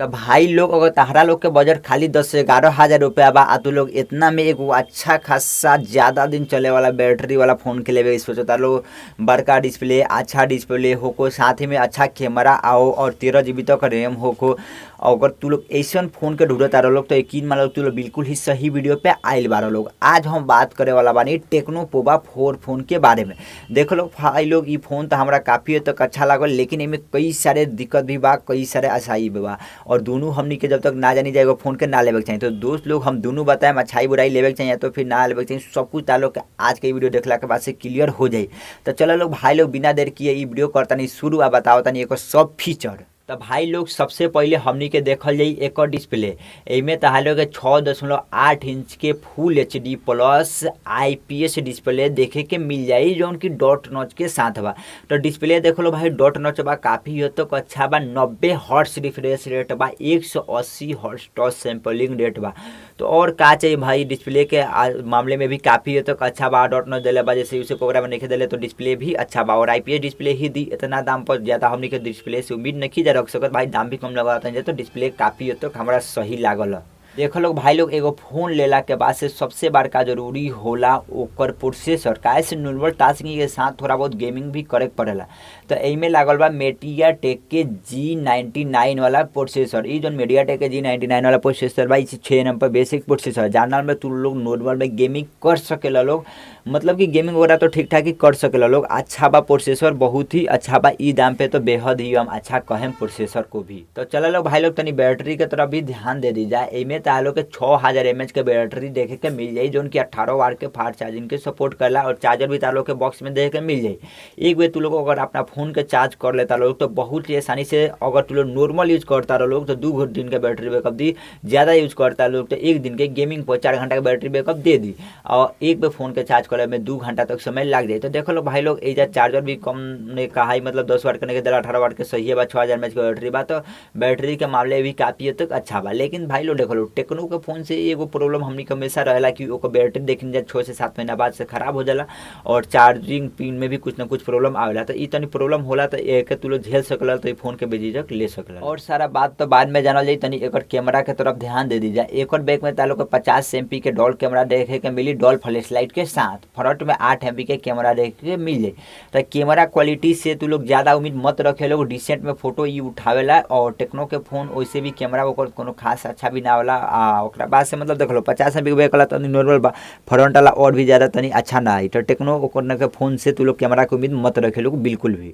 तो भाई लोग, अगर तहरा लोग के बजट खाली 10 से 11 हजार रुपया बा आ तू लोग इतना में एगो अच्छा खासा ज़्यादा दिन चले वाला बैटरी वाला फ़ोन के लेवे सोचता लोग, बड़का डिस्प्ले, अच्छा डिस्प्ले होको, साथ ही में अच्छा कैमरा आओ और 13 जीबी तक रैम होको, अगर तू लोग ऐसन फ़ोन के ढूंढता लोग तो यकीन मान लो तू लोग बिल्कुल ही सही वीडियो पे आइल बारो लोग। आज हम बात करे वाला बानी टेक्नो पोवा 4 फ़ोन के बारे में। देखो लोग, भाई लोग, ई फ़ोन तो हमरा काफ़ी हद तक अच्छा लागल, लेकिन एमे कई सारे दिक्कत भी बा, कई सारे अच्छाई भी बा और दोनों हमनी के जब तक ना जानी जाएगा फ़ोन के ना लेवे के चाहिए। तो दोस्त लोग, हम दोनों बताएं, अच्छाई बुराई, लेवे के चाहिए तो फिर ना लेवे के चाहिए, सब कुछ लोग आज के वीडियो देखला के बाद से क्लियर हो जाए। तो चलो लोग, भाई लोग, बिना देर किए ई वीडियो करता नहीं शुरू आ बताओ तनी एक सब फीचर। तो भाई लोग, सबसे पहले हमनी के देखल जाई एक डिस्प्ले। एमे तो लोग के 6.8 इंच के फुल एचडी प्लस आईपीएस डिस्प्ले देखे के मिल जाई, जौन की डॉट नॉच के साथ बा। तो डिस्प्ले देख लो भाई, डॉट नॉच बा, काफ़ी हद तक अच्छा बा। 90 हर्ट्स रिफ्रेश रेट बा, 180 हर्ट्स टच सैम्पलिंग रेट बा, तो और का चाहिए भाई? डिस्प्ले के मामले में भी काफ़ी हद तक अच्छा बा। डॉट नॉच दिले बा, जैसे उसे प्रोग्राम नहीं दिले, तो डिस्प्ले भी अच्छा बा और आईपीएस डिस्प्ले ही दी। इतना दाम पर ज़्यादा हमनी के डिस्प्ले से उम्मीद नहीं जा रख सकत भाई, दाम भी कम लगा तो डिस्प्ले काफ़ी हद तक हमारा सही लागल। देखो लोग, भाई लोग, एगो फोन लेला के बाद से सबसे बड़का जरूरी होला ओकर प्रोसेसर। काहे से नॉर्मल टास्किंग के साथ थोड़ा बहुत गेमिंग भी करे के पड़ेला। तो एमे लागल बा मीडिया टेक के जी 99 वाला प्रोसेसर। ई जौन मीडिया टेक के जी 99 वाला प्रोसेसर बा, 6 नंबर बेसिक प्रोसेसर जानल में तू लोग नॉर्मल में गेमिंग कर सकेला लोग, मतलब कि गेमिंग वगैरह तो ठीक ठाक ही कर सकेला लोग। अच्छा बा प्रोसेसर, बहुत ही अच्छा बा। ई दाम पे तो बेहद ही हम अच्छा कहें प्रोसेसर को भी। तो चलो लोग, भाई लोग, तनी बैटरी के तरफ भी ध्यान दे दी जाए। एमे तालो के 6000 एम के बैटरी देखे के मिल जाई, जौन की 18 वाट के फास्ट चार्जिंग के सपोर्ट करेला और चार्जर भी तालो के बॉक्स में देखे के मिल जाई। एक बेर तू लोग अगर अपना फोन के चार्ज कर लेता लोग तो बहुत ही आसानी से, अगर तू लोग नॉर्मल यूज करता रहो लोग तो 2 दिन के बैटरी बैकअप दी, ज़्यादा यूज करता लोग तो एक दिन के गेमिंग पर 4 घंटा के बैटरी बैकअप दे दी और एक बेर फोन के चार्ज करे में 2 घंटा तक समय लग जाए। तो देखो लो भाई लोग, एजा चार्जर भी कम ने कहा, मतलब 10 वाट के दिला, 18 वाट के सही है बा। 6000 एम के बैटरी बा, तो बैटरी के मामले भी काफ़ी हद तक अच्छा बा। लेकिन भाई लोग, देखो लो, टेक्नो के फोन से एगो प्रॉब्लम हमनी के हमेशा रहेला कि ओकर बैटरी देखनी जाए 6 से 7 महीना बाद से खराब हो जाला और चार्जिंग पिन में भी कुछ ना कुछ प्रॉब्लम आवेला। तो ई तनी प्रॉब्लम होला तो एक तू लोग झेल सकला, तो ई फोन के बेझिझक ले सकला। और सारा बात तो बाद में जानल जाई, तनी एकर कैमरा के तरफ ध्यान दे दी जाए। एकर बैक में तालो के 50 एमपी के डुअल कैमरा देखे के मिली डुअल फ्लैश लाइट के साथ। फ्रंट में 8 एमपी के कैमरा देखे के मिल जाए। तो कैमरा क्वालिटी से तू लोग ज़्यादा उम्मीद मत रखे लोग, डिसेंट में फोटो ई उठावेला और टेक्नो के फोन वैसे भी कैमरा ओकर कोनो खास अच्छा भी ना होला। आ ओकरा बाद से मतलब देख लो, 50 एमपी के बैक वाला तनी नॉर्मल बा, फ्रंट वाला और भी ज़्यादा तनी अच्छा ना आई। तो टेक्नो ओकर के फोन से तू लोग कैमरा के उम्मीद मत रखे लोग बिल्कुल भी।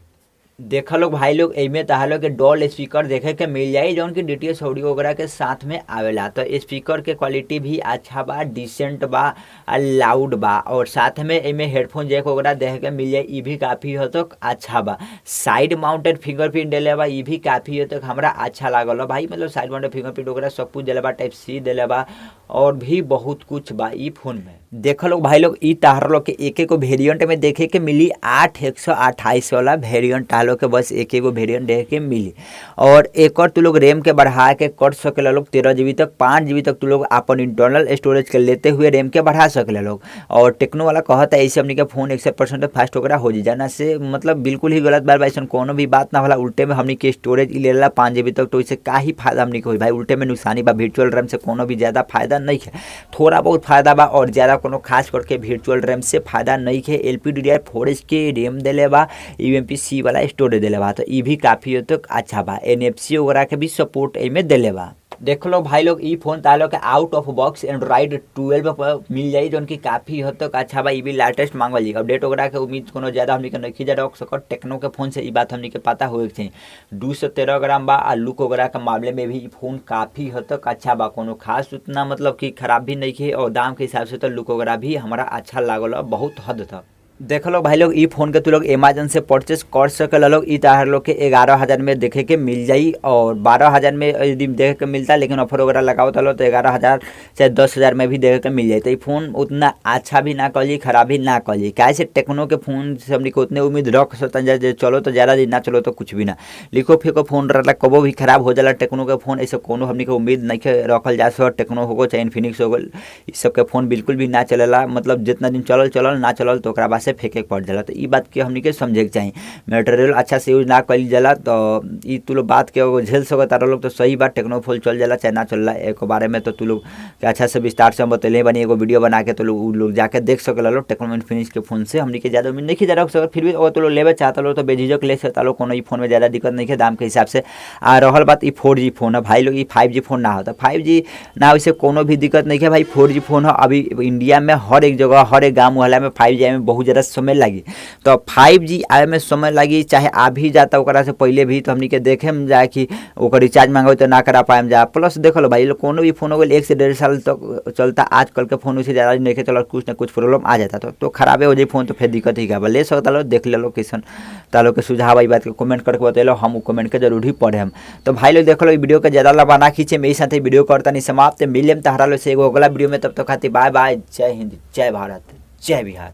देख लोग, भाई लोग, एमे तहा के डुअल स्पीकर देखे के मिल जाई, जौन की डीटीएस ऑडियो वगैरह के साथ में आवेला। तो स्पीकर के क्वालिटी भी अच्छा बा, डिसेंट बा, लाउड बा और साथ में एमे हेडफोन जैक वगैरह देखे के मिल जाई, ई भी काफ़ी हद तक अच्छा बा। साइड माउंटेड फिंगरप्रिंट देले बा, ई भी काफ़ी हद तक हमरा अच्छा लागल भाई। मतलब साइड माउंटेड फिंगरप्रिंट वगैरह सब कुछ देले बा, टाइप सी देले बा और भी बहुत कुछ बा ई फोन में। देख लोग, भाई लोग, ई ताहर लोग के एक एक वेरिएंट में देखे के मिली। 8 128 वाला वेरिएंट तार लोग के बस एक एगो वेरिएंट देखे के मिली और एक और तू लोग रैम के बढ़ा के कर सकेला लोग 13 जीबी तक, 5 जीबी तक तू लोग अपन इंटरनल स्टोरेज के लेते हुए रैम के बढ़ा सकेला लोग। और टेक्नो वाला कहता है ऐसे हमनी के फोन 100% फास्ट वगैरह हो जाना से, मतलब बिल्कुल ही गलत बात बा। ऐसा कोनो भी बात ना होला। उल्टे में हमनी के स्टोरेज लेला 5 जीबी तक तो इससे का ही फायदा हमनी के होई भाई? उल्टे में नुकसानी बा। वर्चुअल रैम से कोनो भी ज़्यादा फायदा नहीं है, थोड़ा बहुत फायदा बा और ज़्यादा कोनो खास करके वर्चुअल रैम से फायदा नहीं है। एलपी डीडीआर 4 के रैम दिले बा, यूएमपी सी वाला स्टोरेज दिले बा, तो ई भी काफ़ी हद तक अच्छा बा। एनएफसी वगैरह के भी सपोर्ट एमे दिले बा। देख लो भाई लोग, ई फोन तालो के आउट ऑफ बॉक्स एंड्रॉइड 12 पर मिल जाई, जौन की काफ़ी हद तक अच्छा बा। ई भी लेटेस्ट मांगल जी, अपडेट वगैरह के उम्मीद कोनो ज़्यादा हमनी के नहीं जा रख सकत टेक्नो के फोन से, ई बात हमनी के पता होए के चाहिए। 213 ग्राम बा आ लुक वगैरह के मामले में भी ई फोन काफ़ी हद तक अच्छा बा, कोनो खास उतना मतलब कि खराब भी नहीं है और दाम के हिसाब से तो लुक वगैरह भी हमारा अच्छा लागल बहुत हद तक। देख लो भाई लोग, ई फोन के तू लोग अमेजन से परचेस कर सकेला लोग। ई ताहर लोग के 11,000 में देखे के मिल जाई और 12,000 में यदि देखे के मिलता, लेकिन ऑफर वगैरह लगाओ तो 11,000 चाहे 10,000 में भी देखे के मिल जाए। तो ई फोन उतना अच्छा भी ना कही, खराब भी ना कही। काहे से टेक्नो के फोन से हमनी के उतने उम्मीद रख सकते हैं, चलो तो ज़्यादा दिन, ना चलो तो कुछ भी ना। लिखो फेंको फोन रहला, कबो भी खराब हो जाला टेक्नो के फोन। ऐसे कोनो हमनी के उम्मीद नहीं रखल जा सक। टेक्नो हो चाहे इन्फिनिक्स हो, इस सब के फोन बिल्कुल भी ना चलेला। मतलब जितना दिन चलल चलल, ना चलल तो ओकरा बाद से से फेंके पड़ जाला। तो ई बात के हमनी के समझे के चाही, मटेरियल अच्छा से यूज ना कइल जाला तो ई तू लोग बात के झेल सकता लोग। तो सही बात टेक्नो फोन चल जाला चाहे ना चलला, एक बारे में तो तू लोग अच्छा से विस्तार से हम बतैले बानी एगो वीडियो बना के, तो लोग लोग जाके देख सकेला लोग। टेक्नो इन्फिनिक्स के फोन से हमनी के ज़्यादा उम्मीद नहीं जा सक, फिर भी अगर तो लोग लेवे चाहता लोग तो बेझिझक ले सकता लोग, कोनो ई फोन में ज़्यादा दिक्कत नहीं है दाम के हिसाब से। आ रहल बात ई 4G phone है भाई लोग, ई 5G phone ना होता, 5G ना वैसे कोनो भी दिक्कत नहीं है भाई, 4G phone है। अभी इंडिया में हर एक जगह हर एक गाँव मोहल्ला में 5G आए में बहुत ज़्यादा समय लगी, तो 5G आए में समय लगी, चाहे आ भी जाता ओकरा से पहले भी, तो हमनी के देखे में जाए कि ओकर रिचार्ज मांगे तो ना करा पाएम जा। प्लस देख लो भाई कोनो भी फोन हो गया 1 से 1.5 साल तक चलता, आजकल के फोन उसे ज़्यादा नहीं चला, कुछ ना कुछ प्रॉब्लम आ जाता, तो खराबे हो जाए फोन तो फिर दिक्कत ही का ले सकता लो, देख लो कैसन तालो के सुझाव आई बात के कमेंट करके बतेलो, हम कमेंट के जरूर ही पढ़े हम। तो भाई लोग देख लो वीडियो के ज़्यादा लंबा ना खींचे, मेरे साथ वीडियो करता नहीं समाप्त, मिले तहरा लो से एगो अगला वीडियो में, तब तक खातिर बाय बाय, जय हिंद, जय भारत, जय बिहार।